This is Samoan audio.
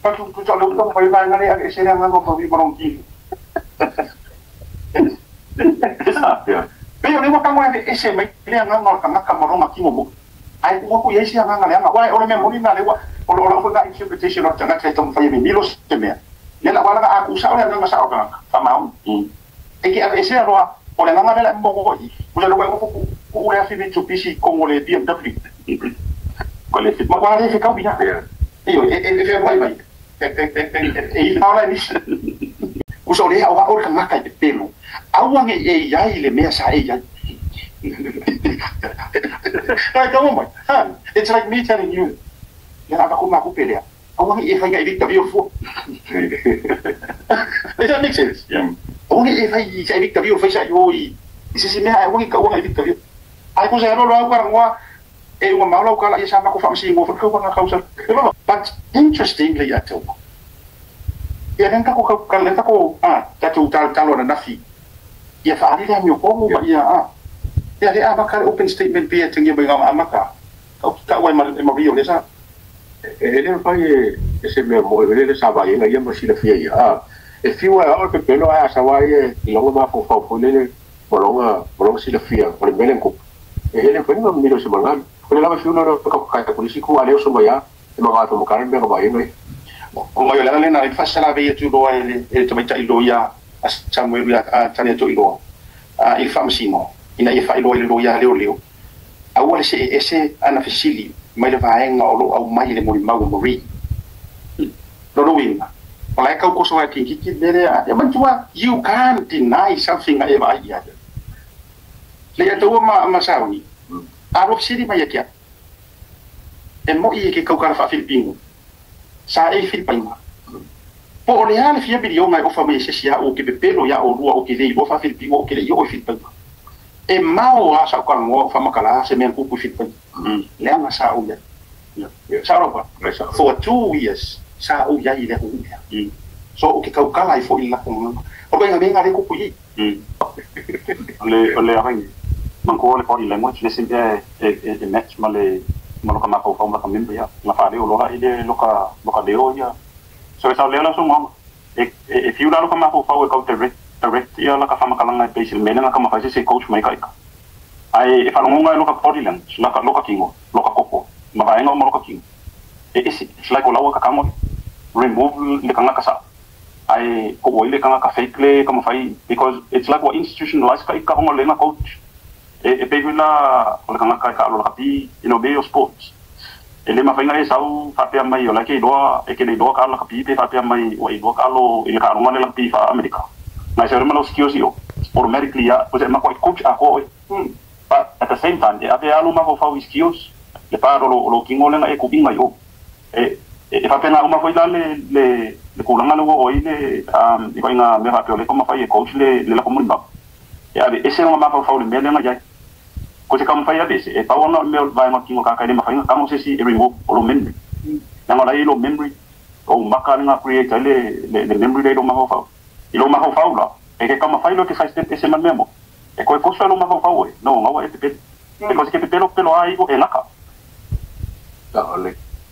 Pa tu tu le uta mai vai ngare ave se nga ngo pa vi marong ki. Yeah. Pe o le waka ngoi ave ese mai le nga ngo ka ngaka marong ki mo. Ai ku ku ye si nga nga le nga wa o le me moni na le wa o lo lo na interpretation o tanga te tong fai me milo se me. Le la wala a ku sa o le nga sa o ka fa mau. E ke ave ese roa o le nga le mo ko i. O le lo ko ku ku le afi Mitsubishi con le BMW. Ko le fit. Ma wa le fe ka bina. Yeah. E e e fe wai mai. E e e e e i faola ni. Usa o le au au ka ngaka i pelo. Au ange e iai le mea sa e iai. Like, oh my, huh? It's like me telling you, ya ava ku maku pelea. Au ange e whainga i Victor Vio fua. Does that make sense? Yeah. Au ange e whai i Victor Vio whai sa i oi. I se se mea, au ange ka uanga i Victor Vio. Ai ko se alo lau karangoa, e ua mau lau kala i sa mako whamasi ngō whakau wanga kausa. But interestingly, I tell you, ia ngan kako kau kala kako ah tatu tal talo na nafi. Ia whaari le amio komu ma ia ah. Ia le amaka le open statement pia tingi mai ngā amaka. Kau ki kau ai ma ma rio le sa. E le fai e se mea mo e le sa vai ia ma sila fia ia. Ah, e fiu ai o pe pelo ai sa vai e longa ma fo fo fo le bolonga bolonga sila fia o le melen ko. E le fai ma miro se mangal. O le lava fiu no ka ka polisi ku ale o so mai e ma ga to mo karan me ga vai ngai. O mai o le na i fasala ve tu loa e le tamaita i loia a Samuel ia a tane to i loa. A i whamasino. Ina i whai loa i le loia leo leo. Aua le se e ese ana fesili mai le vaenga o lo au mai le mori mau mori. Lolo winga. O lai kau koso ai kingi ki lere a ya mantua you can't deny something a eva ai ia. Le ia taua ma ma sauni. A ro siri mai ia kia. E mo i ke kau kara fa Filipino. Sa e Filipaina. Po o le ale fia milionga e ofa mai se sia o ke pepelo ia o lua o ke le o fa Filipino o ke le o Filipaina. E mau a sa ka ngo fa makala se men kuku Filipaina. Le anga sa o ia. Sa ro pa. For 2 years sa o ia i le hu ia. So o ke kau kala i fo i la ko. O ko nga le kuku i. O le arangi. Man ko le body language le simple e match ma le ma loka mako fa ma ka member ya. La fa le o lola i le loka loka leo ya. So e sa leo la so mama. E e fiu la loka mako fa o kau direct direct ia la ka fa makalanga e base mena ka ma fa se coach mai kai ka. Ai e fa longa loka body language loka loka kingo loka koko. Ma va enga ma loka kingo. E ese it's like o lawa ka kamo remove le kanga ka sa. Ai ko o ile kanga ka fake le ka ma fai because it's like what institutionalized ka ka honga le na coach. E pe la o le kanga ka ka lo ka pi you know be your sports. E le mawhainga e sau whapea mai o lai ke iloa e ke le iloa ka ala ka pi pe whapea mai o iloa ka alo i le ka alonga le la pi wha Amerika. Ngai se rema lau skills i o automatically ia o se mako i coach a ko oi. But at the same time e ave alo mako whau i skills le pā rolo lo kingo lenga e kupinga i o. E e whapea ngā uma whai la le le le kūlanga le o i le i whai ngā mea whapea o le koma whai e coach le le la komuri mau. E ave ese ngā mako whau le mea lenga iai. Ko te kamu whai ave se, e pau ana mea vai ngā kingo kākai le mawhainga, kamo se si e remove o lo memory. Nanga lai lo memory, o maka le ngā create le le memory le lo maho whau. I lo maho whau la, e ke kama whai lo ke sai step e se man mea mo. E koe kosa lo maho whau e, no, ngawa e te pele. E koe se ke pepelo pelo a igo e laka. Ta ole.